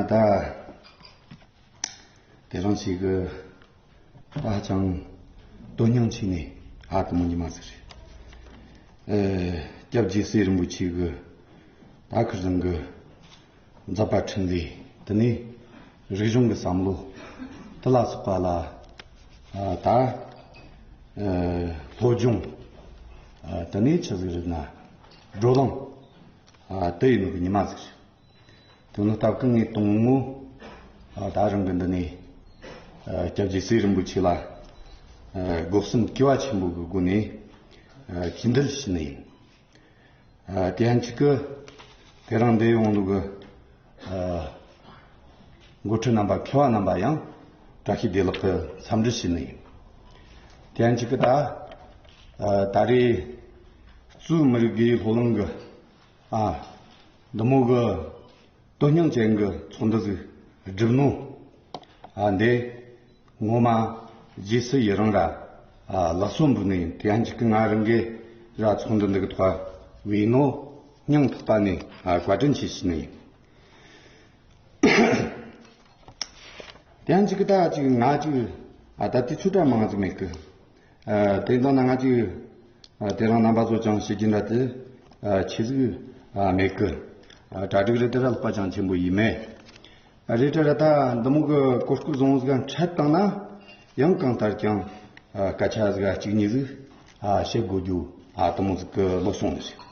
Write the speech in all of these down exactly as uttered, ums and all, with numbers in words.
ད་དེ་རིང་ཞིག་གི་ད་ཧ་ཅང་དོན་སྙིང་ཆེ་ནས་ཨ་དེ་མོ་ཉི་མ་ཟིག་རེད། ཨེ། སྐྱབས་རྗེ་སྲས་རིན་པོ་ཆེ་གི་ད་ཁིར་ཟང་གི་མཛད་པ་འཕྲིན་ལས། དེ་ནས་རིག་གཞུང་གི་བསམ་བློ་དེ་ལ་སོགས་པ་ལ་ཨ་ད་ཨེ་སློབ་སྦྱོང་། ཨ་དེ་ནས་ཆི་ཟིག་རེད་ན་བགྲོ་གླེང་། ཨ་དེ་ཡིན་ནོ་གི་ཉི་མ་ཟིག་རེད། དེ་ནི་སྟབས་ཀུན་ངས་དང་མོ་ཨ་ད་རང་གི་འདི་ནས་ཨ་སྐྱབས་རྗེ་སྲས་རིན་པོ་ཆེ་ལ་ཨ་སྒོ་གསུམ་གུས་པ་ཆེན་པོ་གི་སྒོ་ནས་ཨ་ཕྱི་འབྲེལ་ཞུས་ནི་ཡིན། ཨ་དེ་ཡང་གཅིག་གི་དེ་རིང་འདིར་ཡོང་ལུགས་ཀྱི་ཨ་འགོ་ཁྲིད་རྣམ་པ། མཁས་པ་རྣམ་པ་ཡང་བཀྲ་ཤིས་བདེ་ལེགས་ཀྱི་འཚམས་འདྲི་ཞུས་ནི་ཡིན། དེ་ཡང་གཅིག་གི་ད་ཨ་ད་རེས་གཙོས་མི་རིགས་དགེ་སློབ་གླིང་གི་ཨ་འདི་མོ་གི་དོན་སྙིང་ཅན་གྱི་ཚོགས་འདུ་ཟིག་བསྒྲུབས་ནོ། ཨ་འདི་ངོ་མ་རྗེས་སུ་ཡི་རང་ར་ཨ་ལགས་སོ་འབུལ་ནི་ཡིན། དེ་ཡང་གཅིག་གི་ང་རང་གི་ར་ཚོགས་འདུ་འདི་གི་ཐོག་བས་ནོ་སྙིང་ཐག་པ་ནས་ཨ་བཀའ་དྲིན་ཆེ་ཞུ་ནི་ཡིན། དེ་ཡང་གཅིག་གི་ད་གཅིག་ང་གཅིག་ཨ་ད་དུས་ཚོད་གྲ་མང་ཟིག་མེད་གི། ཨ་དེ་དང་ན་ང་གཅིག་ཨ་དེ་རིང་རྣམ་པ་ཚོ་ཅང་བཤད་རྒྱུ་འདྲ་དེ་ཨ་ཆི་ཟིག་ཨ་མེད་གི། ཨ་གྲ་སྒྲིག་རེད་དེ་ར་ལྷག་པ་ཅང་ཆེན་པོ་ཡིན་མེད། ཨ་རེད་དེ་ར་ད་འདི་མོ་གི་གོ་སྐབས་བཟང་བོ་ཟིག་འཕྲད་བཏང་ན་ཡང་གང་ལྟར་ཀྱང་ཨ་སྐད་ཆ་ཟིག་ཨ་གཅིག་གཉིས་ཟིག་ཨ་བཤད་དགོས་རྒྱུ་ཨ་དེ་མོ་ཟིག་གི་བློ་སོང་ནི་རེད།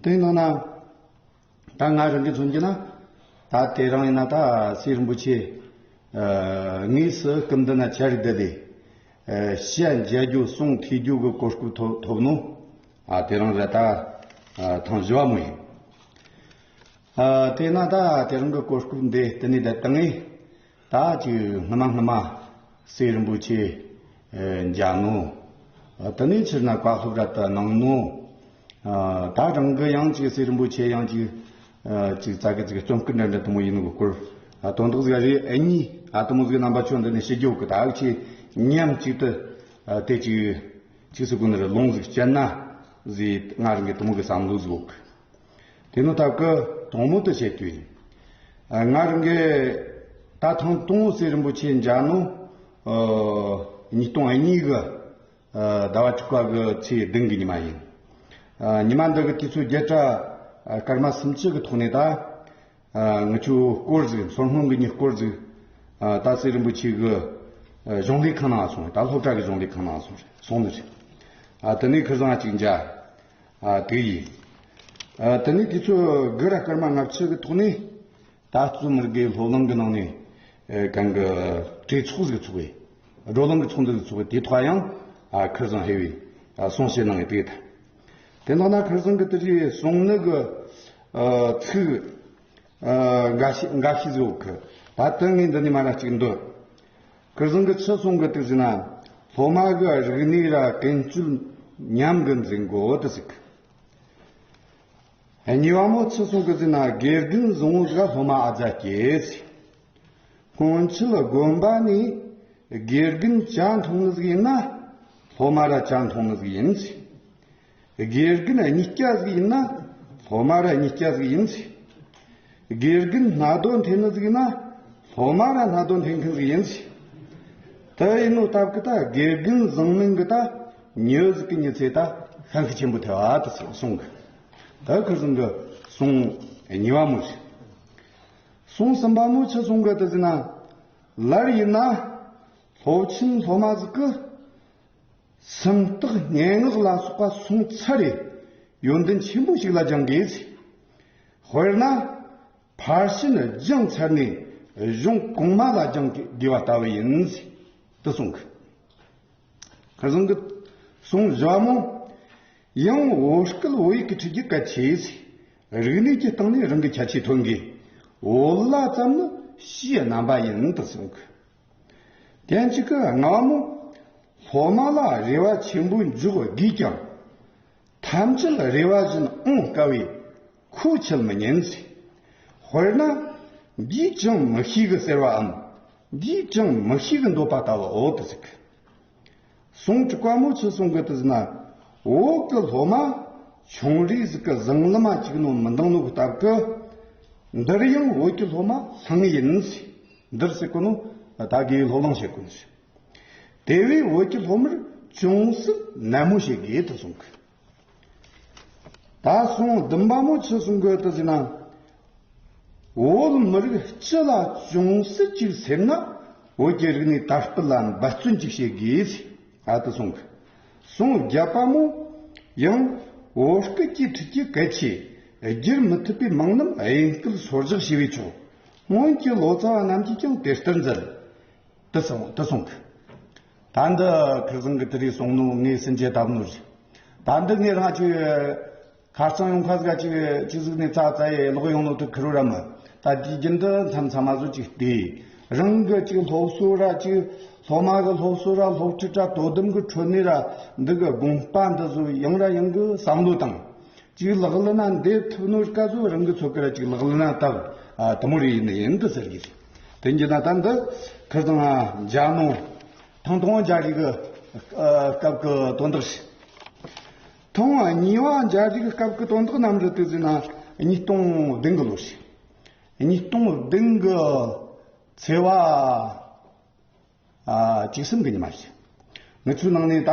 དེ་ཡིན་ན་ན། ད་ང་རང་གིས་མཚོན་གྱི་ན། ད་དེ་རིང་ཡིན་ན་ད་སྲས་རིན་པོ་ཆེ་ཨ་དངོས་སུ་སྐུ་མདུན་ན་ཆ་རེ་བསྡད་དེ་ཨ་ཞལ་མཇལ་རྒྱུ་གསུང་ཐོས་རྒྱུ་གི་གོ་སྐབས་ཐོབ་ཐོབ་ནོ། ཨ་དེ་རིང་ར་ད་ཨ་ཐེངས་བཞི་བ་མོ་ཡིན། ཨ་དེས་ན་ད་དེ་རིང་གི་གོ་སྐབས་འདི་དེ་ནས་བསྡད་བཏང་ངས། ད་ཅིག་སྔ་མ་སྔ་མ་སྲས་རིན་པོ་ཆེ་ཨེ་མཇལ་ནོ། ཨ་དེ་ནས་ཕྱིར་ན་བཀའ་སློབ་ར་ད་གནང་ནོ། ཨ་ད་རང་གི་ཡང་ཅིག་སྲས་རིན་པོ་ཆེ་ཡང་ཅིག་ཨ་ཅིག་ཙག་གི་ཅིག་རྩོམ་སྐུ་འདྲ་འདྲ་དེ་མོ་ཡིན་ནོ་གི་སྐོར། ཨ་དོན་དག་ཟིག་རེ་ཨེ་གཉིས་ཨ་དེ་མོ་ཟིག་རྣམ་པ་ཚོ་འདི་ནས་ཞུ་རྒྱུ་གི། ད་ཨ་ཅིག་མཉམ་གཅིག་ཏུ་ཨ་དེ་ཅིག་ཅིག་སུ་གུ་ནི་ར་ལོང་ཟིག་བསྐྱལ་ན་ཟིག་ང་རང་གི་དེ་མོ་གི་བསམ་བློ་ཟིག་ཡོད་གི། དེ་ནོ་ཐབས་ཀྱི་དང་མོ་དུ་བྱེད་དུས་ཡིན། ཨ་ང་རང་གི་ད་ཐེངས་དང་པོ་སྲས་རིན་པོ་ཆེ་མཇལ་ནོ། ཨ་ཉིས་སྟོང་གཉིས་གི་ཨ་ཟླ་བ་དྲུག་པ་གི་ཚེས་བདུན་གི་ཉི་མ་ཡིན། ཨ་ཉི་མ་འདི་གི་དུས་ཚོད་བརྒྱད་ཕྲག་ཨ་སྐར་མ་སུམ་ཅུ་གི་ཐོག་ནས་ད་ཨ་ང་ཆོ་སྐོར་ཟིག་མཚོ་སྔོན་གི་གཉིས་སྐོར་ཟིག་ཨ་ད་སྲས་རིན་པོ་ཆེ་གི་ཨ་གཞུང་ལས་ཁང་ནང་སོང་། ད་སློབ་གྲྭ་གི་གཞུང་ལས་ཁང་ནང་སོང་རེད། སོང་ནི་རེད། ཨ་དེ་ནས་ཁིར་ཚང་ཅིག་མཇལ། ཨ་དེ་ཡིན། ཨ་དེ་ནས་དུས་ཚོད་དགུ་ར་སྐར་མ་ལྔ་བཅུ་གི་ཐོག་ནས་ད་གཙོས་མི་རིགས་དགེ་སློབ་གླིང་གི་ནང་ནས་ཨེ་གང་གི་གྲོས་ཚོགས་ཟིག་ཚོགས་པས། བགྲོ་གླེང་གི་ཚོགས་འདུ་ཟིག་ཚོགས་པས། དེ་ཐོག་ཡང་ཨ་ཁིར་ཚང་ཧེ་བས་ཨ་གསུང་བཤད་གནང་ངས་དེ་ད། དེ་ནང་ན་ཁིར་ཚང་གི་དེ་རིགས་གསུང་ནི་གི་ཨ་ཚིག་ཨ་འགའ་ཤས་འགའ་ཤས་ཟིག་ཡོད་གི། ད་དེ་ངས་འདི་ནས་མ་ར་གཅིག་འདོད། ཁིར་ཚང་གི་ཆི་གསུང་གི་དེ་ཟེར་ན། སློབ་མ་གི་རིག་གནས་ར་ཀུན་སྤྱོད་ཉམས་གི་འཛིན་དགོས་དེ་ཟེར་གི། གཉིས་པ་མོ་ཆི་གསུང་གི་ཟེར་ན། དགེ་རྒན་བཟང་བོ་ཟིག་སློབ་མ་ཨ་ཛ་སྐྱེས་ཟེར། སྔོན་ཆད་དགོན་པ་ནས་དགེ་རྒན་བྱ་འཐུང་ནི་ཟིག་ཡིན་ན་སློབ་མ་ར་བྱ་འཐུང་ནི་ཟིག་ཡིན་ཟེར། དགེ་རྒན་གཉིས་ཀ་ཟིག་ཡིན་ན་སློབ་མ་ར་གཉིས་ཀ་ཟིག་ཡིན་ཟེར། དགེ་རྒན་སྣ་དོན་འཐེན་ནི་ཟིག་ཡིན་ན་སློབ་མ་ར་སྣ་དོན་འཐེན་མཁན་ཟིག་ཡིན་ཟེར། དེ་ཡིན་ནོ་སྟབས་ཀྱིས་ད་དགེ་རྒན་བཟང་མིན་གྱི་ད་མྱི་ཟིག་གི་མྱི་ཚེ་ད་ཤན་ཤུགས་ཆེན་པོ་ཐེབས་ཨ་དེ་གསུང་གི། ད་ཁིར་ཚང་གི་གསུང་གཉིས་པ་མོ་ཟིག་གསུང་གསུམ་པ་མོ་ཆི་གསུང་གི་དེ་ཟེར་ན། སླར་ཡིན་ན་སློབ་ཆེན་སློབ་མ་ཟིག་གི་སུམ་རྟགས་སྙན་ངག་ལ་སོགས་པ་སོང་ཚར་རེ་ཡོན་ཏན་ཆེན་པོ་ཞིག་ལ་སྦྱང་དགོས་ཟེར། དཔེར་ན་ཕར་ཕྱིན་སྦྱངས་ཚར་ནས་གཞུང་གོང་མ་ལ་སྦྱང་དགོས་པ་ལྟ་བུ་ཡིན་ཟེར་དུ་གསུང་གི། ཁ་སང་གི་གསུང་བཞག་མོ། ཡང་བོད་སྐད་བོད་ཡིག་གི་ཁྲིད་རྒྱུ་གལ་ཆེ་ཟེར། རིག་གནས་ཀྱི་སྟེང་ནས་རང་གི་ཁྱད་ཆོས་ཐོན་དགོས། བོད་ལྭ་ཙམ་ནི་སྤྱིའི་རྣམ་པ་ཡིན་དུ་གསུང་གི། དེ་གཅིག་གི་ལྔ་བ་མོ། སློབ་མ་ལ་རེ་བ་ཆེན་པོ་འཇོག་དགོས་ཀྱང་། ཐམས་ཅད་རེ་བ་བཞིན་འོང་དཀའ་བས་ཁོ་ཁྱད་མི་ཉན་ཟེར། དཔེར་ན་འདིས་ཅང་མི་ཤེས་གི་ཟེར་བའམ་འདིས་ཅང་མི་ཤེས་གི་འདོད་པ་ལྟ་བུའོ་དུ་ཟེར་གི། གསུང་དྲུག་པ་མོ་ཆི་གསུང་གི་དུ་ཟེར་ན། བོད་གི་སློབ་མ་ཆུང་རིགས་ཟིག་གི་བཟང་ལམ་མ་གཅིག་ནོ་མི་འདང་ནོ་གི་སྟབས་ཀྱིས། འདིར་ཡང་བོད་ཀྱི་སློབ་མ་ལྷང་ཡིན། འདིར་ཟེར་གོ་ནོ་ད་གི་སློབ་གླིང་བཤད་གོ་ནི། དེ་བས་བོད་ཀྱི་སློབ་མར་ཅུང་ཟད་ནན་མོ་བྱེད་དགོས་དུ་གསུང་གི། ད་གསུང་བདུན་པ་མོ་ཆི་གསུང་གི་དུ་ཟེར་ན། བོད་མི་རིགས་སྤྱི་ལ་ཅུང་ཟད་ཅིག་སེམས་ན་བོད་ཀྱི་རིག་གནས་དར་སྤེལ་ལ་འབད་བརྩོན་ཅིག་བྱེད་དགོས་ཟེར་ཨ་དུ་གསུང་གི། གསུང་བརྒྱད་པ་མོ་ཡང་བོད་སྐད་ཀྱི་ཁྲིད་ཀྱི་གལ་ཆེ། བསྒྱུར་མི་ཐུབ་པའི་མང་རྣམས་དབྱིན་སྐད་སོར་བཞག་བྱས་པས་ཆོག་སྔོན་གྱི་ལོ་ཙཱ་བ་རྣམས་ཀྱིས་ཀྱང་དེ་ལྟར་མཛད། དུ་སོང་དུ་སོང་གི། ད་འདི་ཁིར་ཚང་གི་དེ་རིགས་སོང་ནོ་ངས་སེམས་ཅན་བཏབ་ནོ་རེད། ད་འདི་ངས་རང་ཅིག་ཁ་རྩང་ཡོང་ཁ་ཟིག་ཅིག་ཅིག་ཟིག་ནས་ཙ་ཙ་ཡེ་ལོག་ཡོང་ནོ་དུ་ཁིར་ར་མི། ད་དེའི་རྒྱུན་དུ་མཚམས་མཚམས་མ་བཟོ་ཅིག་བལྟས། རང་གི་ཅིག་སློབ་གསོ་ར་ཅིག་སློབ་མ་གི་སློབ་གསོ་ར་སློབ་ཁྲིད་ར་དོ་དམ་གི་ཁྲོད་ནས་ར་འདི་གི་དགོངས་པ་འདི་ཚོ་ཡང་ར་ཡང་གི་བསམ་བློ་བཏང་། ཅིག་ལག་ལེན་ན་འདེབས་ཐུབ་ནོ་སྐབས་སུ་རང་གི་ཚོད་ཀ་ར་ཅིག་ལག་ལེན་ན་བཏབ། ཨ་དུ་མོ་རེ་ཡིན་ནི་ཡིན་དུ་ཟེར་གི་རེད། དེ་འགྱུར་ན་ད་འདི་ཁིར་ཚང་ང་འཇའ་ནོ་ཐང་ཐོང་འཇའ་རིག་གི་ཨ་སྐབས་ཀྱི་དོན་དག་རེད། ཐང་གཉིས་པ་འཇའ་རིག་གི་སྐབས་ཀྱི་དོན་དག་ནམ་རེད་དུ་ཟེར་ན་ཉིས་སྟོང་བདུན་གི་ལོ་རེད། ཉིས་སྟོང་བདུན་གི་ཚེས་པ། ཨ་གཅིག་གསུམ་གི་ཉི་མ་རེད། ང་ཚོའི་ནང་ནས་ད་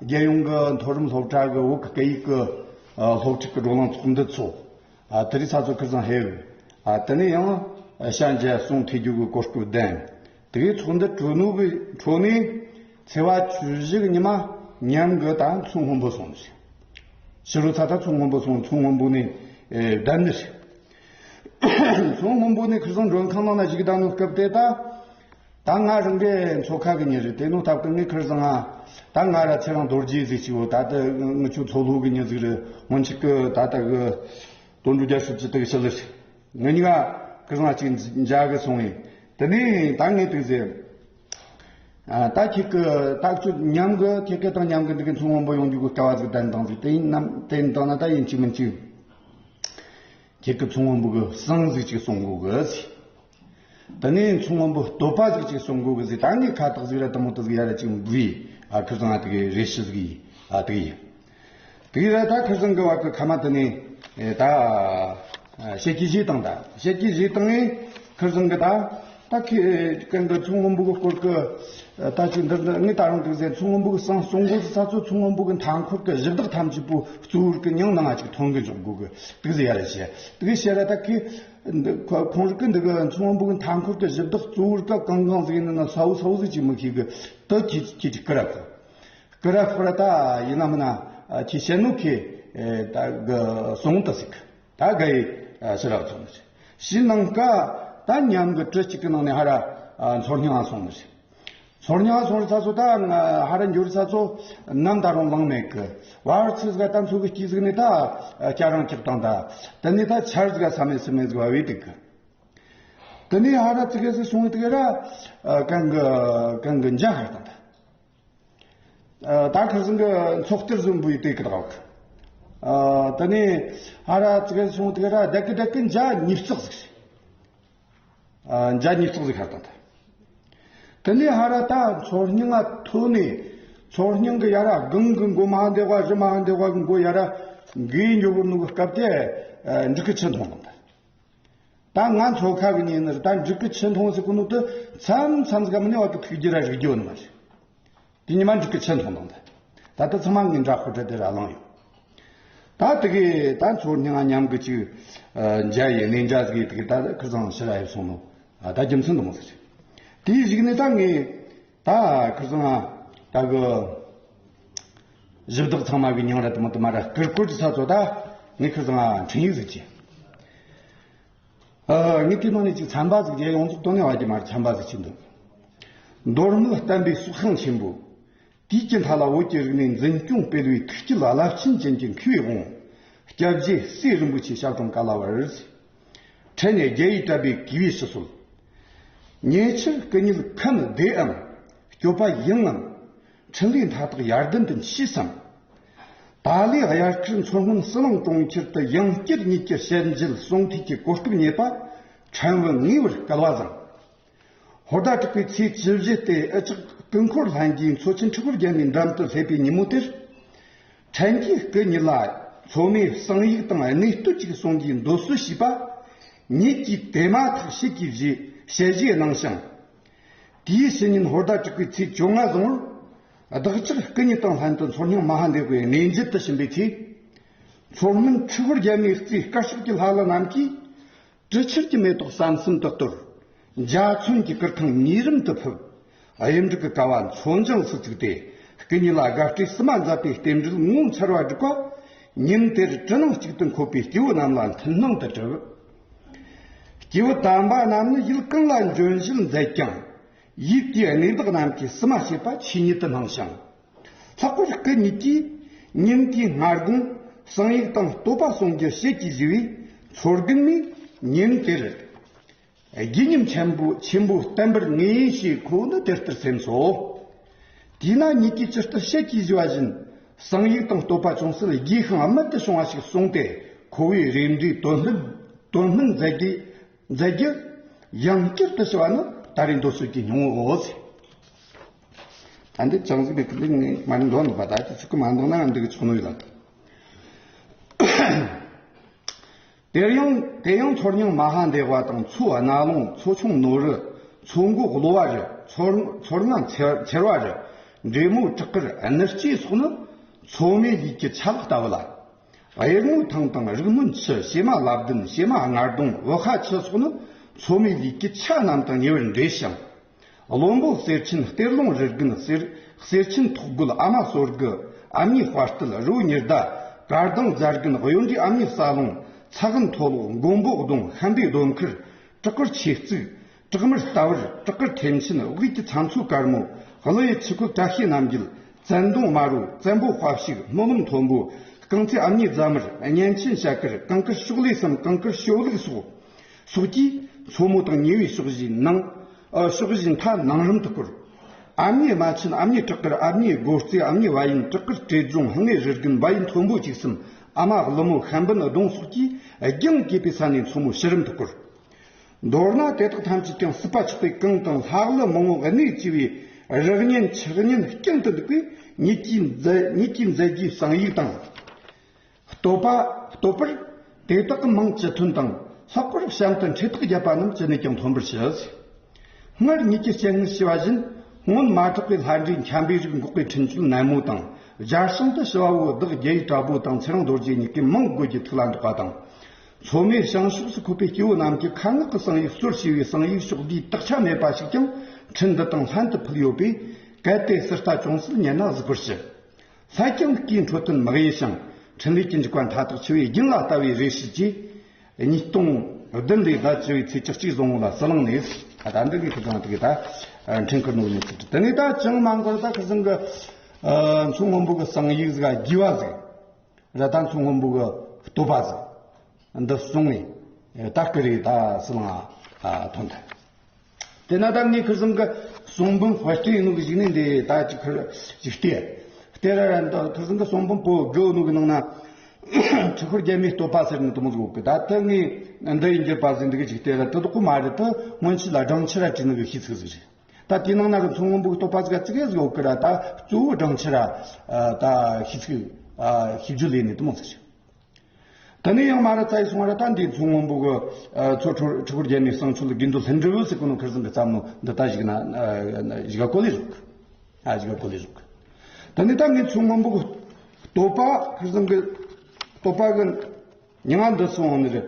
རྒྱལ་ཡོངས་ཀྱི་མཐོ་རིམ་སློབ་གྲྭ་གི་བོད་ཀྱི་སྐད་ཡིག་གི་ཨ་སློབ་ཁྲིད་ཀྱི་བགྲོ་གླེང་ཚོགས་འདུ་ཚོགས། ཨ་དེ་རིང་ཚ་ཚོ་ཁིར་ཚང་ཧེ་ཨ་དེ་ནས་ཡང་ཤན་འཇལ་གསུང་ཐོས་རྒྱུ་གི་གོ་སྐབས་ལྡན། དེ་གའི་ཚོགས་འདུ་གྲོལ་ནོ་གི་འཕྲོ་ནས་ཚེས་པ་བཅུ་བཞི་གི་ཉི་མ་མཉམ་གི་ད་མཚོ་སྔོན་པོ་སོང་ནི་རེད། ཕྱི་དྲོ་ཚ་ད་མཚོ་སྔོན་པོ་སོང་མཚོ་སྔོན་པོ་ནས་ཨེ་བསྡད་ནི་རེད། མཚོ་སྔོན་པོ་ནས་ཁིར་ཚང་མགྲོན་ཁང་ནང་ན་བཞུགས་བསྡད་ནོ་སྐབས་དེ་ད། ད་ང་རང་གི་མཚོ་ཁ་གི་མྱི་རེད། དེ་ནོ་ཐབས་ཀྱི་ངས་ཁིར་ཚང་ང་ད་ང་ར་ཚེ་རིང་རྡོ་རྗེ་ཟིག་ཅིག་ཡོད། ད་ལྟ་ངི་ཆོ་མཚོ་ལྷོ་གི་མྱི་ཟིག་རེད། སྔོན་ཆད་ཀྱི་ད་ལྟ་གི་དོན་གྲུབ་རྒྱལ་སྲས་ཀྱི་དེ་གི་ཞི་ལི་རེད། ངི་གཉིས་ཀ་ཁིར་ཚང་ང་ཅིག་མཇལ་གི་སོང་ངས། དེ་ནས་ད་ངས་དེ་ཟེར། ཨ་ད་ཁྱེད་ཀྱི་ད་ཚོད་མཉམ་གི་ཁྱེད་ཀྱི་དང་མཉམ་གི་འདི་གི་མཚོ་སྔོན་པོ་ཡོང་རྒྱུ་གི་སྐལ་བ་ཟིག་ལྡན་དང་ཟིག་དེ་ཡིན་ནམ་དེ་ཡིན་དང་ན་ད་ཡིན་གཅིག་མིན་གཅིག་ཁྱེད་ཀྱི་མཚོ་སྔོན་པོ་གི་གསང་ཟིག་ཅིག་གསུང་དགོས་གི་ཟིག་དེ་ནས་མཚོ་སྔོན་པོ་བསྟོད་པ་ཟིག་ཅིག་གསུང་དགོས་གི་ཟིག་ད་ངས་ཁ་བཏགས་ཟིག་ར་དུ་མོ་དུ་ཟིག་ཡ་ར་ཅིག་འབུལ་ཡི། ཨ་ཁིར་ཚང་ང་དེ་གི་རེ་ཞུ་ཟིག་ཡིན། ཨ་དེ་གི་ཡིན། དེ་གི་ར་ད་ཁིར་ཚང་གི་བ་གི་ཁ་མ་དེ་ནས་ཨེ་ད་ཨ་བཤད་ཀྱི་བཞེས་བཏང་། ད་བཤད་ཀྱི་བཞེས་བཏང་ངས་ཁིར་ཚང་གི་ད་ད་ཁི་གང་གི་མཚོ་སྔོན་པོ་གི་སྐོར་གི་ད་ཅིག་འདིར་འདི་ངས་ད་རུང་དེ་གི་ཟེར། མཚོ་སྔོན་པོ་གི་གསང་གསུང་དགོས་ས་ཚོ་མཚོ་སྔོན་པོ་གི་མཐའ་འཁོར་གི་གཞི་བདག་ཐམས་ཅད་པོ་གཙོ་བོར་གི་མྱིང་ནང་ང་ཅིག་ཐོན་གི་འཇོག་དགོས་གི་དེ་གི་ཟེར་ཡ་ར་བཤད། དེ་གི་བཤད་ར་ད་ཁི་འདི་ཁོ་ཁོང་རིགས་ཀྱི་འདི་གི་མཚོ་སྔོན་པོ་གི་མཐའ་འཁོར་གྱི་གཞི་བདག་གཙོ་བོར་སྐབས་གང་གང་ཟིག་ཡིན་ན་ས་བོ་ས་བོ་ཟིག་ཅིག་མི་ཤེས་གི། དུ་ཁྱེད་ཁྱེད་ཀྱི་སྐུ་ར་ཁོ་སྐུ་ར་ཁོ་ར་ད་ཡིན་ན་མིན་ན་ཁྱེད་བཤད་ནོ་ཁྱེད་ད་གི་སོང་ད་ཟིག་ད་ག་ཡི་ཕྱི་ར་ཚོང་ནི་ཞི་ནང་ཀ་ད་མཉམ་གི་གྲི་གཅིག་གི་ནང་ནས་ཧ་ར་མཚོ་སྙིང་ང་སོང་ནི་ཞི། མཚོ་སྙིང་ང་སོང་རི་ས་ཚོ་ད་ཧ་ར་འགྱོ་རི་ས་ཚོ་ནམ་ད་རུང་ལངས་མེད་གི། བར་ཚིག་ཟིག་ག་ད་མཚོ་གི་དཀྱིལ་ཟིག་ནས་ད་སྐྱ་རང་ཁྱེར་བཏང་། ད་དེ་ནས་ད་ཆར་ཟིག་ག་ས་མེད་སི་མེད་ཟིག་བ་བས་དུག་གི། དེ་ནས་ཧ་ར་ཙི་གེ་ཟིག་སོང་དུག་ར་གང་གི་གང་གི་འཇའ་ཧར་བཏང་། ད་ད་ཁ་སང་གི་མཚོ་གཏེར་བཟོ་འབུ་ཡི་དེ་གི་དག་གི། དེ་ནས་ཧ་ར་ཙི་གེ་ཟིག་སོང་དུག་ར་བདག་གི་བདག་གི་འཇའ་ཉིས་བརྩེགས་ཟིག་རེད། འཇའ་ཉིས་བརྩེགས་ཟིག་ཧར་བཏང་། ད་དེ་ནས་ཧ་ར་ད་མཚོ་སྙིང་ང་ཐོན་ནས་མཚོ་སྙིང་གི་ཡ་ར་སྒང་གི་མགོ་མ་འདེགས་པ་གཞི་མ་འདེགས་པ་གི་མགོ་ཡ་ར་འགའི་འགྱོ་བུར་ནུ་གི་སྐབས་དེ་འབྲུག་གི་ཆུ་འཐུང་བཏང་། ད་ང་མཚོ་ཁ་གི་ཉིན་ནི་ད་འབྲུག་གི་ཆུ་འཐུང་ཟེར་གོ་ནོ་དེ་མཚམས་མཚམས་ཟིག་མིན་ནས་བ་གི་ཐུགས་རྒྱུ་ར་རིག་རྒྱུ་ནི་མ་རེད། དེ་ཉི་མ་འབྲུག་གི་ཆུ་འཐུང་དང་། ད་ད་ད་ཚང་མ་ངའི་འདྲ་ཁོ་ཁྲ་དེ་ར་ལངས་ཡོད། ད་དེ་གི་ད་མཚོ་སྙིང་ང་མཉམ་གི་ཅིག་འཇའ་ཡི་གནས་འཇའ་ཟིག་ཡི་དེ་གི་ད་ཁིར་ཚང་ཕྱི་ར་ཡི་སོང་ནོ། ད་རྒྱུ་མཚན་དུ་མོ་ཟེར། དེའི་གཞུག་ནས་ད་ངས་ད་ཁིར་ཚང་ད་གི་གཞི་བདག་ཚང་མ་གི་མྱིང་ར་དུ་མོ་དུ་མ་ར་བསྐུར་བསྐུར་གི་ས་ཚོ་ད་ངས་ཁིར་ཚང་འཕྲིན་ཡིག་ཟིག་བྱས། ཨ། ངས་དེ་ནང་ནས་ཅིག་ཚན་པ་ཟིག་བརྒྱད་ཡོངས་རྫོགས་དོན་ནས་བ་གི་མར་ཚན་པ་ཟིག་ཅིག་འདུག་མདོ་སྨད་བསྟན་པའི་སྲོག་ཤིང་ཆེན་པོ། དུས་ཀྱི་མཐའ་ལ་བོད་ཀྱི་རིག་གནས་འཛིན་སྐྱོང་སྤེལ་བའི་ཐུགས་བསྐྱེད་རླབས་ཆེན་ཅན་གྱི་མཁས་པའི་དབང་། སྐྱབས་རྗེ་སྲས་རིན་པོ་ཆེ་ཞབས་དྲུང་བཀའ་བླ་བར། འཕྲལ་ནས་རྒྱལ་བའི་གྲལ་པའི་གུས་པས་ཞུ་གསོལ། ཉེ་ཆར་སྐུ་ཉིད་ཁམས་བདེའམ། སྐྱོབ་པ་ཡིན་ངམ། འཕྲིན་ལས་མཐའ་དག་ཡར་ལྡན་དུ་མཆིས་སམ། ཏཱ་ལའི་དབྱར་ཁར་མཚོ་སྔོན་ཟི་ལིང་གྲོང་ཁྱེར་དུ་ཡང་བསྐྱར་གཉིས་ཀྱི་ཞལ་མཇལ་གསུང་ཐོས་ཀྱི་གོ་སྐབས་རྙེད་པ། ཕྲན་བུ་ངེས་པར་སྐལ་བ་བཟང་། ཧོར་ཟླ་དྲུག་པའི་ཚེས་བཅུ་བཞི་སྟེ་ཨི་ཅག་སྐུ་འཁོར་ལྷན་རྒྱས་མཚོ་ཆེན་ཁྲི་ཕུར་རྒྱལ་མའི་འགྲམ་དུ་སླེབས་པའི་ཉིན་མོ་དེར། ཕྲན་གྱིས་སྐུ་ཉིད་ལ་མཚོ་སྨད་གསང་ཡིག་དང་གནས་བསྟོད་ཅིག་གསུང་རྒྱུའི་འདོད་གསོལ་ཞུས་པ། ཉིད་ཀྱིས་དེ་མ་ཐག་ཤེད་ཀྱིས་བཞེས་ཞལ་བཞེས་གནང་ཞིང་། དེའི་ཕྱི་ཉིན་ཧོར་ཟླ་དྲུག་པའི་ཚེས་བཅོ་ལྔ་བཟང་བོར། བདག་ཅག་སྐུ་ཉིད་དང་ལྷན་དུ་མཚོ་སྙིང་མ་ཧཱ་འདི་ཝའི་གནས་མཇལ་དུ་ཕྱིན་པའི་ཚེ། མཚོ་སྔོན་ཁྲི་ཧོར་རྒྱལ་མོའི་རྩེའི་དཀར་ཕྱོགས་ཀྱི་ལྷ་ཀླུ་རྣམས་ཀྱིས། དྲི་ཆབ་ཀྱི་མེ་ཏོག་བསམ་གསུམ་དུ་གཏོར། འཇའ་ཚོན་གྱི་གུར་ཁང་ཉིས་རིམ་དུ་ཕུབ། གཡུ་འབྲུག་གི་ཀ་བ་མཚོ་འཇང་སུ་བཙུགས་ཏེ། སྐུ་ཉིད་ལ་དགའ་སྤྲོའི་བསུ་མ་མཛད་པའི་རྟེན་འབྲེལ་ངོ་མཚར་བ་བསྒྲུབས་པ། ཉིན་དེར་གྲི་ནང་གཅིག་ཏུ་འཁོད་པའི་སྐྱེ་བོ་རྣམས་ལ་མཐུན་སྣང་དུ་གྲུབ། སྐྱེ་བོ་དམ་པ་རྣམས་ནི་ཡུལ་གང་ལ་འབྱོན་བཞིན་མཛད་ཀྱང་། ཡུལ་དེའི་གནས་བདག་རྣམས་ཀྱིས་བསུ་མ་བྱེད་པ་ཆེས་ཉེར་དུ་སྣང་ཞིང་། ལྷག་པར་སྐུ་ཉིད་ཀྱིས་ཉིན་དེའི་སྔ་དགོང་གསང་ཡིག་དང་བསྟོད་པ་གསུང་རྒྱུ་ཞལ་གྱིས་བཞེས་པས། མཚོ་རྒན་མས་ཉིན་དེར་དགེ་བསྙེན་ཆེན་པོ་ཆེན་པོ་བསྟེན་པར་ངེས་ཡིན་ཞེས་ཁོ་བོ་ནི་དེ་ལྟར་སེམས་སོ། དེས་ན་ཉིད་ཀྱིས་ཇི་ལྟར་ཞལ་གྱིས་བཞེས་པ་བཞིན་གསང་ཡིག་དང་བསྟོད་པ་ཅུང་ཟད་རྒྱས་ཤིང་རྨད་དུ་བྱུང་བ་ཞིག་གསུངས་ཏེ། ཁོ་བོས་རེ་འདོད་དོན་སྨིན་དོན་སྨིན་མཛད་རྒྱུ། མཛད་རྒྱུ་ཡང་བསྐྱར་དུ་ཞུ་བ་ནི་ད་རེས་མདོ་སོགས་ཀྱི་སྙིང་པོའོ། ད་འདི་ཅང་ཟིག་པའི་ཀི་ལིག་ནི་མ་ནི་འདོན་འདུག་པ། ད་ཅི་ཚིག་གི་མ་འདོན་ན་འདི་གི་ཆོག་ནོ་ཡོད་ལ། དེར་ཡང་དེ་ཡང་མཚོ་རྙིང་མ་ཧཱ་འདེ་བ་དང་མཚོ་རྣ་ལུང་མཚོ་ཆུང་ནོར་རི་མཚོ་མགོ་གློ་བ་རི་མཚོ་མཚོ་རྔ་མཚེར་བ་རི་འབྲས་མོ་བྲག་དཀར་ནུ་སྐྱེས་སོགས་ནི་མཚོ་མོའི་ཡུལ་གྱི་ཆ་ལག་ལྟ་བུ་ལ། གཡུ་རྔོ་ཐང་དང་རིག་སྨོན་ཆུ། བྱེ་མ་ལབ་ལྡན། བྱེ་མ་ལྔ་སྡོང་། བུ་ཁ་ཆུ་སོགས་ནི་མཚོ་མོའི་ཡུལ་གྱི་ཆུ་རྣམས་དང་ཉེ་བར་འབྲེལ་ཞིང་། བློན་པོ་གསེར་ཆེན་གཏེར་ལུང་རི་རྒན། གསེར་གསེར་ཆེན་ཐོག་རྒོད། ཨ་མ་སོར་རྒུ། ཨ་མྱེས་དཔའ་རྟུལ། རི་བོ་ཉི་ཟླ། དཀར་ལྡང་རྫ་རྒན། གཡོན་འདྲེ། ཨ་མྱེས་ས་ལུང་། ཚ་གན་མཐོ་ལོག། མགོན་པོ་གདོང་། ཤམ་པའི་སྡོམ་མཁར། བྲག་དཀར་ཆོས་གཙུག། བྲག་དམར་རྟ་བར། བྲག་དཀར་ཐེམ་ཆེན། དབུས་ཀྱི་ཚྭ་མཚོ་དཀར་མོ། ཀླུ་ཡི་ཆུ་ཁོལ་བཀྲ་ཤིས་རྣམ་རྒྱལ། བཙན་གདོང་དམར་པོ། བཙན་པོ་དཔའ་ཕྱུག། སྨོན་ལམ་མཐོན་པོ། རྐང་ཚའི་ཨ་མྱེས་རྫ་དམར། གཉན་ཆེན་ཤ་དཀར། གངས་དཀར་ཕྱོགས་ལས་སམ། གངས་དཀར་ཞོ་ལུག་སོགས། སོགས་ཀྱིས་མཚོ་མོ་དང་ཉེ་བའི་ཕྱོགས་བཞིའི་ནང་། ཨ། ཕྱོགས་བཞིའི་མཐའ་ནང་རིམ་དུ་བསྐོར། ཨ་མྱེས་རྨ་ཆེན། ཨ་མྱེས་བྲག་དཀར། ཨ་མྱེས་སྒོ་རྩེ། ཨ་མྱེས་བ་ཡན། བྲག་དཀར་བྲེ་རྫོང་། སྔས་རི་རྒན། བ་ཡན་མཐོན་པོ་བཅུ་གསུམ། ཨ་མ་ཀླུ་མོ་ཤམ་བུ་ནི་གདོང་སོགས་ཀྱིས་རྒྱང་གས་པའི་ས་ནས་མཚོ་མོ་ཕྱི་རིམ་དུ་བསྐོར། མདོར་ན་དེ་དག་ཐམས་ཅད་ཀྱང་སྲིད་པ་ཆགས་པས་གངས་དང་ལྷ་ཀླུ་མང་པོ་གནས་བཅས་པའི་རི་གཉན་ཆུ་གཉན་རྐྱང་དུ་འདུག་པས། ཉིད་ཀྱིས་མཛད་ཉིད་ཀྱིས་མཛད་རྒྱུའི་གསང་ཡིག་དང་། བསྟོད་པ་བསྟོད་པར་དེ་དག་གི་མིང་ཅི་ཐོན་དང་། ལྷག་པར་གཤམ་དུ་འཕྲེད་ཐག་བརྒྱབ་པ་རྣམས་ཅི་ནས་ཀྱང་ཐོན་པར་བྱ། སྔར་ཉིད་ཀྱི་སྤྱན་སྔར་ཞུས་པ་བཞིན། སྔོན་མ་གྲགས་པའི་ལྷ་འདྲེ་འཁྱམ་པའི་རིགས་འགོག་པའི་འཕྲིན་བཅོལ་ནན་མོ་དང་། རྒྱལ་བྱང་དུ་ཞི་བ་འོད་བདག་རྒྱལ་བའི་དྲག་པོ་དང་ཚེ་རིང་རྡོ་རྗེ་གཉིས་ཀའི་མིང་བགོ་རྒྱུའི་ཐུགས་ལ་འདོགས་པ་དང་། མཚོ་མོའི་བྱང་ཕྱོགས་སུ་འཁོད་པའི་སྐྱེ་བོ་རྣམས་ཀྱི་ཁ་ངག་གི་གསང་ཡིག་སོར་ཞུས་པའི་གསང་ཡིག་ཕྱོགས་བསྡུས་དག་ཆ་མེད་པ་ཞིག་ཀྱང་འཕྲིན་འདི་དང་ལྷན་དུ་ཕུལ་ཡོད་པས། གལ་ཏེ་ཟུར་ལྟ་ཅུང་ཟད་ཉན་ན་གཟིགས་པར་ཞུ། སླད་ཀྱང་སྐུའི་འཕྲོད་བསྟེན་མི་གཡེལ་ཞིང་། འཕྲིན་ལས་ཀྱི་འཇུག་པ་མཐའ་དག་ཆེ་བས། རྒྱུན་ལ་ལྟ་བའི་རེ་ཞུ་བཅས། ཉིས་སྟོང་བདུན་ལོའི་ཟླ་བཅུ་བའི་ཚེས་བཅུ་གཅིག་བཟང་བོ་ལ་ཟི་ལིང་ནས། ད་ལྟ་འདི་གི་ཁུ་ཚང་དེ་གི་ད་འཕྲིན་ཁུར་ནོ་ནས་ཚུལ་དེ་ནས་ད་ཅང་མ་འགོར་ད་ཁུ་ཚང་གི་མཚོ་སྔོན་པོ་གི་གསང་ཡིག་ཟིག་རྒྱས་པ་ཟིག་ར། ད་མཚོ་སྔོན་པོ་གི་བསྟོད་པ་ཟིག་འདི་གསུང་ངས་ད་སྐུ་རེ་ད་ཟི་ལིང་ཐོན་ཐལ། དེ་ན་ད་ངས་ཁུ་ཚང་གི་གསུང་འབུམ་དཔེ་སྟོན་ཡིན་ནོ་གི་གཞུག་ནས་འདི་ད་ཅིག་ཁུར་ཅིག་བལྟས། བལྟས་ར་ར་འདི་ཁུ་ཚང་གི་གསུང་འབུམ་པོ་དགུ་ནོ་གི་ནང་ན་ཁྲི་ཧོར་རྒྱལ་མོའི་བསྟོད་པ་ཟེར་ནི་དུ་མོ་ཟིག་ཡོད་གི། ད་ད་ངས་འདི་ཡི་འགྱུར་བ་ཟིག་འདི་གི་ཅིག་བལྟས་ར་དུ་དོག་གི་མ་རེད། དུ་སྔོན་ཆད་ལ་སྦྲང་ཆུ་ར་བྲིས་ནི་གི་ཤིས་ཚིག་ཟིག་རེད། ད་དེའི་ནང་ན་གི་མཚོ་སྔོན་པོ་གི་བསྟོད་པ་ཟིག་ག་ཙི་གེ་ཟིག་ཡོད་གི་ར། ད་གཙོ་བོ་སྦྲང་ཆུ་ར་ད་ཤིས་ཚིག་ཤིས་བརྗོད་ལས་ནི་དུ་མོ་ཟིག་རེད། ད་ནི་ཡང་མ་ར་ཙ་ཡི་སོང་བ་ར། ད་འདི་མཚོ་སྔོན་པོ་གི་མཚོ་ཁྲི་ཁྲི་ཧོར་རྒྱལ་མོའི་གསང་མཆོད་དགེ་འདུན་ལྷུན་གྲུབ་ཟེར་གོ་ནོ་ཁུར་ཚང་གི་བརྩམས་ནོ་འདི་ད་གཞུག་ན་གཞུག་ག་གོ་ལེ་རུག་ཨ་གཞུག་ག་གོ་ལེ་རུག་ད་ནི་ད་ངས་མཚོ་སྔོན་པོ་གི་བསྟོད་པ་ཁུར་ཚང་གི་བསྟོད་པ་གི་མྱིང་ང་འདི་སོང་ནི་རེད།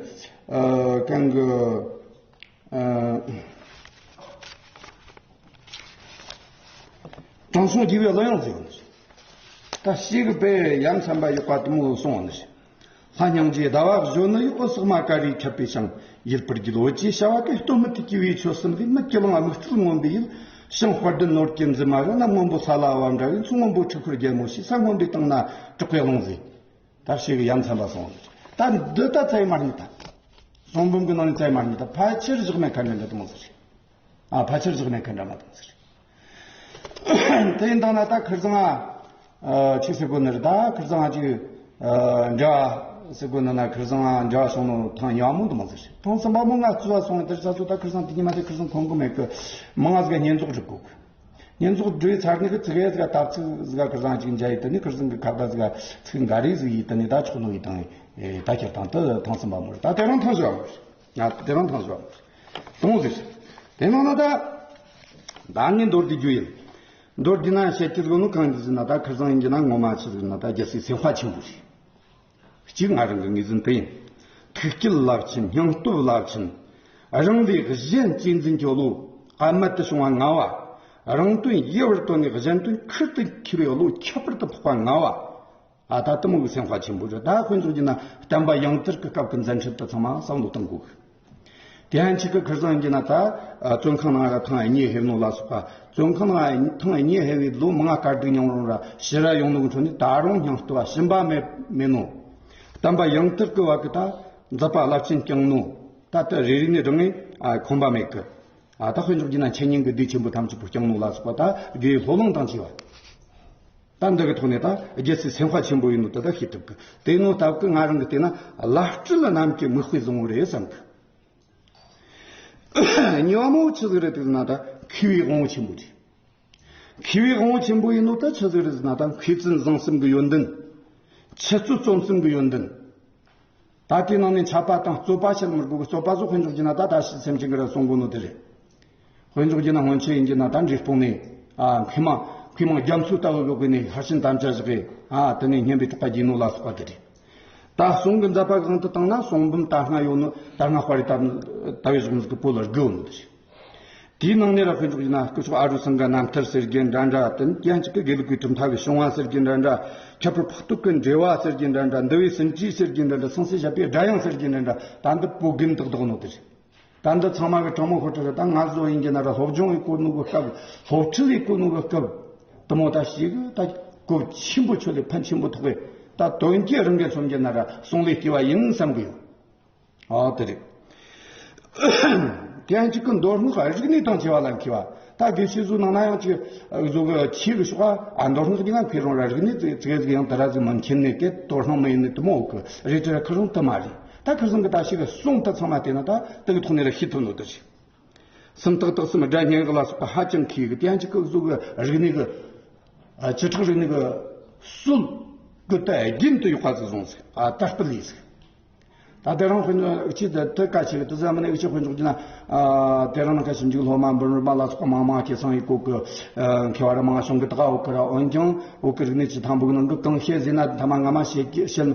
གང་གི་དྲང་སྲོང་རྒྱལ་བའི་གླུ་དབྱངས་ཟེར་བ་ནི། ད་ཤེས་གི་པའི་ཡ་མཚན་པ་ཡོད་པ་དུ་མོ་སོང་བ་ནི། ལྷ་སྙིང་རྗེའི་ཟླ་བ་བཞོན་ནི་ཡོད། འོད་ཟེར་མ་ཀ་རུས་ཁྱབ་པའི་ཞིང་། ཡུལ་པར་རྒྱུད་འོད་ཀྱི་བྱ་བ་ཀུན། སྟོད་སྨད་དུ་སྐྱེ་བོའི་ཆོས་གསུམ་ལས། མི་སྐྱེ་ལོང་དམིགས་བཅུ་མངོན་པའི་ཡུལ། ཞིང་དཔལ་ལྡན་ནོར་གྱི་འཛིན་མ་རུ། གནམ་སྔོན་པོ་ས་ལ་བབ་འདྲ་བའི། མཚོ་སྔོན་པོ་ཁྲི་ཁོར་རྒྱལ་མོ་ཞེས། ས་སྔོན་པོའི་སྟེང་ན་གྲགས་པའི་ཀླུང་ཟེར། ད་ཤེས་གི་ཡ་མཚན་པ་སོང་བ་ནི། ད་འདི་ད་ཙ་ཡི་མ་རྙེད་ད། གསུང་འབུམ་གི་ནང་ནས་ཙ་ཡི་མ་རྙེད་ད། ཕལ་ཆེར་བཞག་མེད་ཁ་འདྲ་འདྲ་དུ་མོ་ཟིག་རེད། ཨ་ཕལ་ཆེར་བཞག་མེད་ཁ་འདྲ་མ་དུ་མོ་ཟིག་རེད། དེ་ཡིན་དང་ན་ད་ཁུར་ཚང་ང་ཅིག་ཟེར་གོ་ནི་རེད། ད་ཁུར་ཚང་ང་ཅིག་འབྲེལ་བ་ཟེར་གོ་ནི་ན། ཁུར་ཚང་ང་འབྲེལ་བ་སོང་ནོ་ཐེངས་ཉི་མ་མོ་དུ་མོ་ཟིག་རེད། ཐེངས་གསུམ་པ་མོ་ང་བཙུགས་པ་སོང་ནི་དེར་ས་ཚོ་ད་ཁུར་ཚང་དེ་ཉི་མ་དེ་ཁུར་ཚང་ཁོང་གི་མེད་གི། མང་ང་ཟིག་ག་བསྙེན་རྫོགས་སྒྲུབ་གོ་གི། བསྙེན་རྫོགས་སྒྲུབ་ཚར་ནི་གི་ཙི་གེ་ཟིག་ག་དབ་ཚིག་ཟིག་ག་ཁུར་ཚང་ཅིག་འཇའ་ཡི་དེ་ནི་ཁུར་ཚང་གི་ཁ་བརྡ་ཟིག་ག་ཚིག་འགའ་རེ་ཟིག་ཡི་དེ་ནི་ད་ཆོག་ནོ་ཡི་དང་ད་ཁྱེར་དང་དུ་ཐེངས་གསུམ་པ་མོ་རེད། ད་དེ་རིང་ཐེངས་བཞི་པ་མོ་རེད། ང་དེ་རང་ཐང་ཞོག་དང་ཟེར། དེ་ནང་ན་ད་ད་ངས་མདོར་བསྡུས་རྒྱུ་ཡིན། མདོར་བསྡུས་ན་བཤད་ཀྱི་ཟིག་ནོ་གང་ཡིན་ཟེར་ན། ད་ཁིར་ཚང་ཡིན་གྱི་ན་ངོ་མ་ཆི་ཟིག་ན་ད་རྒྱལ་སྲས་སེམས་དཔའ་ཆེན་པོ་རེད། གཅིག་ང་རང་གི་ངོས་འཛིན་དེ་ཡིན། ཐུགས་བསྐྱེད་རླབས་ཆེན། སྙིང་སྟོབས་རླབས་ཆེན། རང་ལས་གཞན་གཅེས་འཛིན་ཆོ་ལོ། ཨ་མ་དུ་བྱུང་བ་ང་བ། རང་དོན་ཡུལ་བར་དོན་ནས། གཞན་དོན་ཁུར་དུ་འཁྱེར་བའི་བློ་ཁྱད་པར་དུ་འཕགས་པ་ང་བ། ཨ་ད་དེ་མོ་གི་སེམས་དཔའ་ཆེན་པོ་རེད། ད་དཔེ་འཇོག་རྒྱུ་ན་བསྟན་པ་ཡང་དར་གྱི་སྐབས་ཀྱི་མཛད་འཕྲིན་དེ་ཚང་མ་བསམ་བློ་གཏོང་དགོས་གི། དེ་ཡང་གཅིག་གི་ཁིར་ཚང་ཡིན་གྱི་ན་ད་བཙོན་ཁང་ནང་ལ་ཐེངས་གཉིས་ཕེབས་ནོ་ལ་སོགས་པ། བཙོན་ཁང་ནང་ཐེངས་གཉིས་ཕེབས་པའི་ལོ་མང་ང་དཀའ་སྡུག་མྱངས་རུང་ར་ཕྱིར་ར་ཡོང་ནོ་གི་ཁྲོད་ནས་ད་རུང་སྙིང་སྟོབས་ཞུམ་པ་མེད་མེད་ནོ། བསྟན་པ་ཡང་དར་གི་བར་གི་ད་མཛད་པ་རླབས་ཆེན་བསྐྱངས་ནོ། ད་ལྟ་རེ་རེ་ནས་རང་ངས་ཨ་ཁོམ་པ་མེད་གི། ཨ་ད་དཔེ་འཇོག་རྒྱུ་ན་འཆད་ཉན་གྱི་སྡེ་ཆེན་པོ་ཐམས་ཅད་པོ་བསྐྱངས་ནོ་ལ་སོགས་པ། ད་དགེ་བའི་སློབ་གླིང་དང་བཅས་པ། ད་འདི་གི་ཐོག་ནས་ད་རྒྱལ་སྲས་སེམས་དཔའ་ཆེན་པོ་ཡིན་ནོ་དེ་ད་ཤེས་ཐུབ་གི། དེ་ནོ་སྟབས་ཀྱིས་ང་རང་གི་བལྟས་ན་བླ་སྤྲུལ་རྣམས་ཀྱི་མིག་དཔེ་བཟང་བོ་རེད་བསམ་གི། གཉིས་པ་མོ་ཆི་ཟིག་རེད་ཟེར་ན་ད་མཁས་པའི་དབང་བོ་ཆེན་པོ་རེད། མཁས་པའི་དབང་བོ་ཆེན་པོ་ཡིན་ནོ་ད་ཆི་ཟིག་རེད་ཟེར་ན་ད་མཁས་བཙུན་བཟང་གསུམ་གྱི་ཡོན་ཏན། ཆུ་ཚོད་རྩོམ་གསུམ་གྱི་ཡོན་ཏན། ད་དེའི་ནང་ནས་འཆད་པ་དང་རྩོད་པ་བྱེད་མི་དགོས་གི། རྩོད་པ་ཟོ་དཔེ་འཇོག་རྒྱུ་ན་ད་ད་ཕྱི་སེམས་ཅན་གྱི་ར་གསུང་གོ་ནོ་དེ་རེད། དཔེ་འཇོག་རྒྱུ་ན་སྔོན་ཆད་ཡིན་གྱི་ན་ད་འབྲས་སྤུངས་ནས་ཨ་མཁས་མང་མཁས་མང་རྒྱ་མཚོ་ལྟ་བུ་གི་སྒོ་ནས་ཧར་ཤིན་དམ་བཅའ་བཞག་གི། ཨ་དེ་ནས་སྙན་པའི་ཐེག་པ་བརྒྱུད་ནོ་ལ་སོགས་པ་དེ་རེད། ད་གསུང་གི་མཛད་པ་གང་དུ་བཏང་ན་གསུང་འབུམ་ད་སྔ་ཡོད་ནོ། ད་སྔ་དཔར་རི་ལྟ་བུ་བཞག་ནི་གི་པོ་ལ་བསྒུག་ནོ་དེ་རེད། དེའི་ནང་ནས་ར་དཔེ་འཇོག་རྒྱུ་ན་སྐུ་ཞབས་ཨ་རུ་སིང་ག་རྣམ་ཐར་ཟེར་རྒྱུ་འདྲ་འདྲ། དེ་ཡང་གཅིག་གི་དགེ་ལུགས་པའི་གྲུབ་མཐའ་གི་བྱུང་བ་ཟེར་རྒྱུ་འདྲ་འདྲ། ཁྱད་པར་འཕགས་ཐུག་གི་འགྲེལ་བ་ཟེར་རྒྱུ་འདྲ་འདྲ། འདུལ་བའི་ཟིན་བྲིས་ཟེར་རྒྱུ་འདྲ་འདྲ། སངས་རྒྱས་བཤད་པའི་སྒྲ་དབྱངས་ཟེར་རྒྱུ་འདྲ་འདྲ། ད་འདི་པོ་དགུན་ཏག་ཏག་ནོ་དེ་རེད། ད་འདི་ཚང་མ་གི་དྲང་མོ་ཧོ་ཁྲི་རེད། ད་ང་ཚོ་ཡིན་གྱི་ན་ར་སློབ་སྦྱོང་ཡི་གོ་ནོ་གི་སྐབས། སློབ་ཁྲིད་ཡི་གོ་ནོ་གི་སྐབས། དེ་མོ་ད་ཞིག་ད་གོ་ཆེན་པོ་ཆོད་ལས་ཕན་ཆེན་པོ་ཐོགས་པས། ད་དོན་གྱི་རང་གི་མཚོན་གྱི་ན་ར་གསུང་ལས་སྐྱེ་བ་ཡིན་བསམ་གི་ཡོད། ཨ་དེ་རེད། དེ་ཡང་གཅིག་གི་མདོ་སྔགས་རིག་གནས་དང་བཅས་པ་ལ་མཁས་པ། ད་དགེ་བཤེས་ཚོ་ནང་ན་ཡང་ཅིག་བཟོ་གི་ཆེ་གི་ཤོག་ཨ་མདོ་སྔགས་ཀྱི་ན་མཁས་རུང་ར་རིག་གནས་ཙི་ཙི་ཡང་དེ་ར་ཟིག་མི་མཁྱེན་ནས་གི་དོ་སྣང་མི་ཡེད་ནི་དེ་མོ་གི་རེད་དྲ། ཁ་རང་དེ་མ་རེད། ད་ཁ་སང་གི་ད་ཞིག་གི་གསུང་དེ་ཚང་མ་བལྟས་ན་ད་དེ་གི་ཐོག་ནས་ར་ཤེས་ཐུབ་ནོ་དེ་རེད། སུམ་རྟགས་དག་གསུམ་སྒྲ་སྙན་ངག་ལ་སོགས་པ་ཧ་ཅང་མཁས་གི། དེ་ཡང་གཅིག་གི་བཟོ་གི་རིག་གནས་གི་ཨ་བྱེ་བྲག་རིག་གནས་གི་སྲོལ་གི་ད་རྒྱུན་དུ་ཡོད་པ་ཟིག་བཟུང་ཟིག་ཨ་དར་སྤེལ་ཡེད་ཟིག་ད་དེ་རིང་དཔེ་ཆ་དེ་དེ་གལ་ཆེ་གི། དེ་ཙམ་མིན་ན་དཔེ་ཆ་དཔེ་འཇོག་རྒྱུ་ན། ཨ་དེ་རིང་ནངས་ཀ་ཞིབ་འཇུག་སློབ་མ་འབུམ་རམས་པ་ལ་སོགས་པ་མང་མང་སྐྱེད་སྲིང་ཡེད་གོ་གི། ཨ་མཁས་པ་ར་མང་བྱུང་གི། ད་ག་འོག་གི་ར། འོན་ཀྱང་འོག་གི་རིག་གནས་ཀྱི་ཐང་ཕུག་ནང་གི་གང་བཤད་ཟེར་ན་ཐ་མ་ང་མ་བཤད་ཀྱི་བཤད་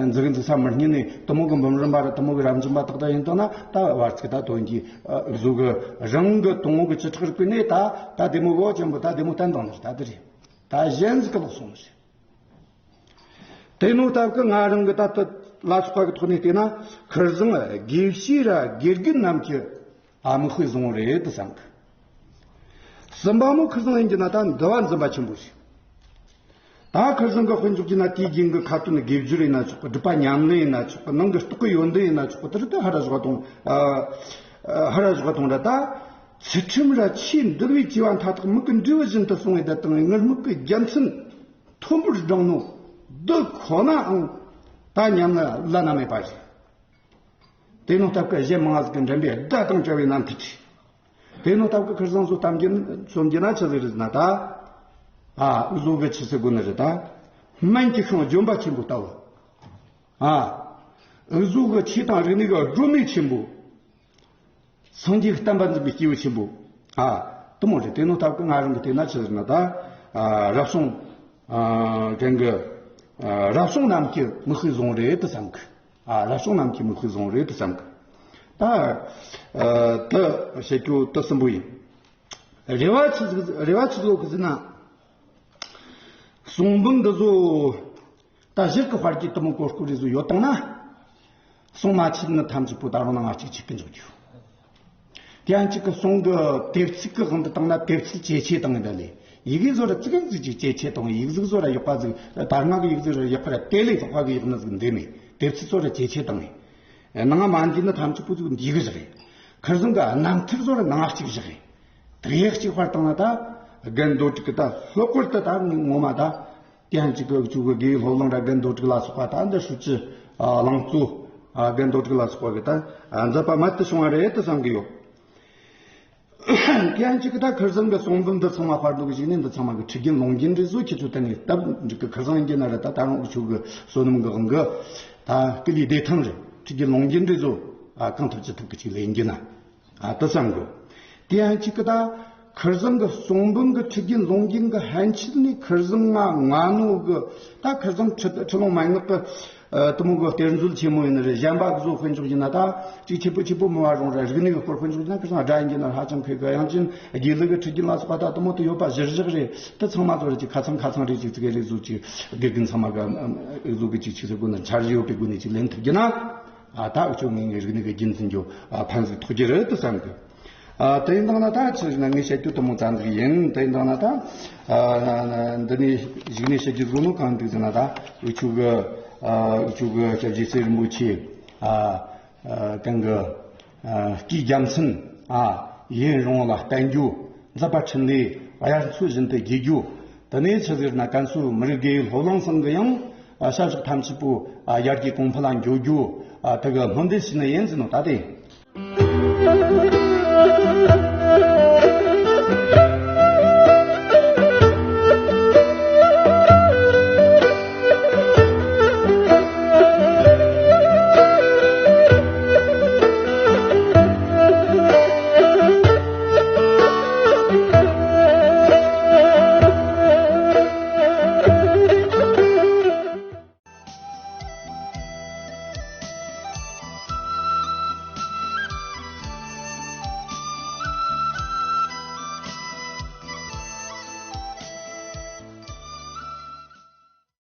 འཛུགས་འཛུགས་ས་མི་རྙེད་ནས། དེ་མོ་གི་འབུམ་རམས་པ་ར་དེ་མོ་གི་རབ་འབྱམས་པ་དག་དག་ཡིན་དང་ན་ད་བར་ཚིག་ད་དོན་གྱི་ཨ་བཟོ་གི་རང་གི་དང་བོ་གི་བྱེ་བྲག་རིག་པའི་གནས་ད་ད་དེ་མོ་གོ་ཅན་པོ་ད་དེ་མོ་བསྟན་བཏང་ནི་རེད། ད་དེ་རེད། ད་གཞན་ཟིག་གི་ལོག་སོང་ནི་རེད། དེ་ནོ་སྟབས་ཀྱིས་ང་རང་གི་ད་ལྟ་ལ་སོགས་པ་གི་ཐོག་ནས་བལྟས་ན། ཁིར་ཚང་དགེ་བཤེས་ར་དགེ་རྒན་རྣམས་ཀྱི་ཨ་མིག་དཔེ་བཟང་བོ་རེད་དུ་བསམ་གི། གསུམ་པ་མོ་ཁིར་ཚང་ཡིན་གྱི་ན་ད་འདུལ་བ་འཛིན་པ་ཆེན་པོ་ཞིག་ད་ཁིར་ཚང་གི་དཔེ་འཇོག་གྱི་ན་དུས་རྒྱུན་གྱི་ཁ་ཏོན་དགེ་སྦྱོར་ཡིན་ན་ཆོག་གི། སྒྲུབ་པ་ཉམས་ལེན་ཡིན་ན་ཆོག་གི། ནང་གི་རྟོགས་པའི་ཡོན་ཏན་ཡིན་ན་ཆོག་གི། དེ་རིགས་ད་ཧ་ར་བཞག་དང་ཨ་ཧ་ར་བཞག་དང་ར། ད་ཚུལ་ཁྲིམས་ར་ཆོས་འདུལ་བའི་བྱ་བ་མཐའ་དག་མིག་གི་འབྲས་བུ་བཞིན་དུ་སྲུང་བའི་བརྡ་དང་ངུར་སྨྲིག་གི་རྒྱལ་མཚན་མཐོན་པོར་བསྒྲེངས་ནོ་འདི་ཁོ་ནའང་ད་ཉམས་ལེན་བླ་ན་མེད་པ་རེད། དེ་ནོ་སྟབས་ཀྱིས་གཞན་མང་ཟིག་གི་འགྲན་པའི་བརྡ་དང་བྲལ་བའི་རྣམ་ཐར་རེད། དེ་ནོ་སྟབས་ཀྱིས་ཁིར་ཚང་ཚོ་གཏམ་རྒྱུ་མཚོན་རྒྱུ་ན་ཆི་ཟིག་རེད་ཟེར་ན་ད། ཨ་འུ་ཟོ་གི་ཆི་ཟེར་དགོས་ནི་རེད་ད། སྨན་གྱི་ཤིང་ལྗོན་པ་ཆེན་པོ་ལྟ་བུ། ཨ་འུ་ཟོ་གི་ཆོས་དང་རིག་གནས་ཀྱི་སྒྲོན་མེ་ཆེན་པོ། སངས་རྒྱས་བསྟན་པ་འཛིན་པའི་སྐྱེས་བུ་ཆེན་པོ། ཨ་དེ་མོ་རེད། དེ་ནོ་སྟབས་ཀྱིས་ང་རང་གི་བལྟས་ན་ཆི་ཟེར་ན་ད། ཨ་རབ་བྱུང་ཨ་རྒན་གྱི་ཨ་རབ་བྱུང་རྣམས་ཀྱི་མིག་དཔེ་བཟང་རེད་དུ་བསམ་གི། ཨ་རབ་བྱུང་རྣམས་ཀྱི་མིག་དཔེ་བཟང་རེད་དུ་བསམ་གི། ད་ཨ་དེ་བཤད་རྒྱུ་དེ་གསུམ་པོ་ཡིན། རེ་བ་ཆི་ཟིག་རེ་བ་ཆི་ཟིག་ཡོད་གི་ཟེར་ན། གསུང་འབུམ་འདི་ཚོ། ད་གཞིར་གི་དཔལ་གྱི་གཏུམ་མོ་གོ་སྐབས་རེ་ཟུང་ཡོད་བཏང་ན། གསུང་མ་ཆད་ནི་ཐམས་ཅད་པོ་ད་རུང་ནང་ང་གཅིག་གཅིག་གི་འཇོག་རྒྱུ། དེ་ཡང་གཅིག་གི་གསུང་གི་དེབ་ཚིག་གི་དབང་དུ་བཏང་ན་དེབ་ཚིག་ཇེ་ཆེ་བཏང་ངེ་ད་ལས། ཡི་གེ་བཟོ་ར་ཙི་གེ་ཙི་གཅིག་ཇེ་ཆེ་བཏང་ངེ། ཡིག་གཟུགས་བཟོ་ར་ཡག་པ་ཟིག་ད་སྔ་གི་ཡིག་གཟུགས་ར་ཡག་པ་ར་དེ་ལས་ལྷག་པ་གི་ཡག་ནི་ཟིག་འདེམས་ནས་དེབ་ཚིག་བཟོ་ར་ཇེ་ཆེ་བཏང་ངེ། ནང་མ་འདི་ནི་ཐམས་ཅད་པོ་ཟིག་འདི་གི་ཟིག་རེད། ཁིར་ཚང་གི་རྣམ་ཐར་བཟོ་ར་ནང་ང་གཅིག་བཞག་རེད། དེ་གཅིག་པར་བཏང་ན་ད་རྒན་རྡོ་གྲུབ་གི་ད་ལྷག་པར་དུ་ད་ངོ་མ་ད། དེ་ཡང་གཅིག་གི་གཅིག་གི་དགེ་བའི་སློབ་གླིང་ར་རྒན་རྡོ་གྲུབ་ལ་སོགས་པ་ད་འདི་ཧྲུའུ་ཅི་ཨ་གླང་གཙོ་ཨ་རྒན་རྡོ་གྲུབ་ལ་སོགས་པ་གི་ད་ཨ་མཛད་པ་རྨད་དུ་བྱུང་བ་རེད་དུ་བསམ་གི་ཡོད། དེ་ཡང་གཅིག་གི་ད་ཁིར་ཚང་གི་གསུང་འབུམ་འདི་ཚང་མ་དཔར་འདུག་གི་ཞིག་ནས་འདི་ཚང་མ་གི་ཁྲི་རྒྱན་ལུང་རྒྱན་རེ་བཟོ་ཁྱེད་ཚོ་ད་ནི་སྟབས་འགྲིག་གི། ཁིར་ཚང་ཡིན་གྱི་ན་ར་ད་ད་རུང་འུ་ཆོ་གི་བསོད་ནམས་གི་དབང་གི་ད་སྐུ་ལུས་བདེ་ཐང་རེད། ཁྲི་རྒྱན་ལུང་རྒྱན་རེ་བཟོ། ཨ་གང་ཐུབ་ཅི་ཐུབ་ཀྱི་ཅིག་ལས་འགྱུར་ན། ཨ་དེ་བསམ་དགོས། དེ་ཡང་གཅིག་གི་ད་ཁུར་བཟང་གི་གསུང་འབུམ་གི་ཁྲིད་རྒྱུན་ལུང་རྒྱུན་གི་ཧན་ཆད་ནས་ཁུར་བཟང་ང་ང་ནོ་གི་ད་ཁུར་བཟང་ཁྲི་ཁྲི་ལུང་མན་ངག་གི་ཨ་དེ་མོ་གི་གཏེར་མཛོད་ཆེན་མོ་ཡིན་ནི་རེད། གཞན་པ་གི་བཟོ་དཔེ་འཇོག་རྒྱུ་ན་ད་ཅིག་ཆེ་པོ་ཆེ་པོ་མི་བ་རུང་ར་རིག་གནས་གི་སྐོར་དཔེ་འཇོག་རྒྱུ་ན་ཁུར་བཟང་སྒྲ་ཡིན་རྒྱུ་ན་ཧ་ཅང་ཁོས་གི། ཡང་ཅིན་དགེ་ལུགས་གི་ཁྲིད་རྒྱུན་ལ་སོགས་པ་ད་དེ་མོ་དེ་ཡོད་པ་གཞིར་བཞག་རེད། དེ་ཚང་མ་ཚོ་རེད། ཅིག་ཁ་ཚང་ཁ་ཚང་རེད། ཅིག་ཙི་གེ་རེད་བཟོ། ཅིག་དགེ་རྒན་ཚང་མ་གི་ཨ་བཟོ་གི་ཅིག་ཆི་ཟེར་དགོས་ན་འཆར་གཞི་ཡོད་པའི་སྒོ་ནས་ཅིག་ལེན་ཐུབ་རྒྱུ་ན། ཨ་ད་འུ་ཆོ་ངོས་ནས་རིག་གནས་ཀྱི་རྒྱུན་འཛིན་རྒྱུ་ཨ་ཕན་ཟིག་ཐོགས་ཀྱི་རེད་དུ་བསམ་གི། ཨ་དེ་ཡིན་དང་ན་ད་ཆི་ཟེར་ན་ངས་བཤད་རྒྱུ་དེ་མོ་ཙམ་ཟིག་ཡིན། དེ་ཡིན་དང་ན་ད་ཨ་འདི་ནས་གཞུག་ནས་བཤད་རྒྱུ་བཟོ་ནོ་གང་འདུག་ཟེར་ན། ད་འུ་ཆོ་གི་ཨ་འུ་ཆོ་གི་སྐྱབས་རྗེ་སྲས་རིན་པོ་ཆེ་ཨ་ཨ་གང་གི་ཨ་སྐུའི་རྒྱལ་མཚན་ཨ་ཡུན་རིང་བོ་ལ་བརྟན་རྒྱུ། མཛད་པ་འཕྲིན་ལས་དབྱར་མཚོ་བཞིན་དུ་རྒྱས་རྒྱུ། དེ་ནས་ཆི་ཟེར་ན་ཀན་སུའུ་མི་རིགས་དགེ་ཡོད་སློབ་གླིང་ཚང་གི་ཡང་ཨ་བྱ་གཞག་ཐམས་ཅད་པོ་ཨ་ཡར་རྒྱས་གོང་འཕེལ་ལ་འགྱོ་རྒྱུ། ཨ་དེ་གི་སྨོན་འདུན་ཞུས་ནི་ཡིན་ཟེར་ནོ་ད་དེ།